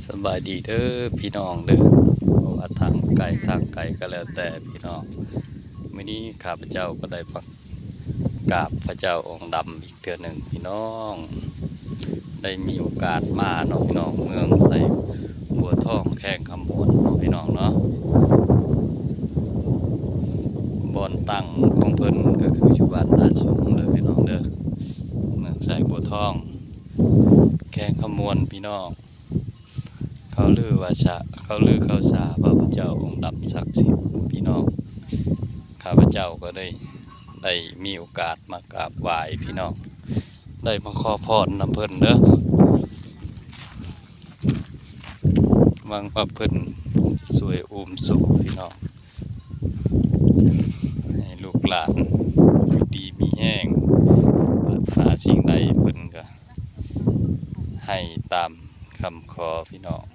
ສະບາຍດີເດີພີ່ນ້ອງເດີ ບໍ່ວ່າທາງໃກ້ທາງໄກກໍແລ້ວແຕ່ພີ່ນ້ອງ, ມື້ນີ້ຂ້າພະເຈົ້າກໍໄດ້ມາກາບພະເຈົ້າອົງດຳອີກເທື່ອໜຶ່ງພີ່ນ້ອງ. ໄດ້ມີໂອກາດມາເນາະພີ່ນ້ອງ, ເມືອງໄຊບົວທອງ ແຂວງຄຳມ່ວນເນາະພີ່ນ້ອງເນາະ. ບ່ອນຕັ້ງຂອງເພິ່ນກໍຄືຢູ່ບ້ານນາສູງເດີພີ່ນ້ອງເດີ, ເມືອງໄຊບົວທອງ ແຂວງຄຳມ່ວນພີ່ນ້ອງ. ເຂົາລືວ່າຊະ ເຂົາລືເຂົາສາວ່າພະເຈົ້າອົງດຳສັກສິດພີ່ນ້ອງ. ຂ້າພະເຈົ້າກໍໄດ້ ໄດ້ມີໂອກາດມາກາບໄຫວ້ພີ່ນ້ອງ, ໄດ້ມາຂໍພອນນຳເພິ່ນເດີ. ຫວັງວ່າເພິ່ນຈະຊ່ວຍອຸ້ມຊູ່ພີ່ນ້ອງ, ໃຫ້ລູກຫຼານຢູ່ດີມີແຮງ, ປາດຖະໜາສິ່ງໃດເພິ່ນກໍໃຫ້ຕາມຄຳຂໍພີ່ນ້ອງ.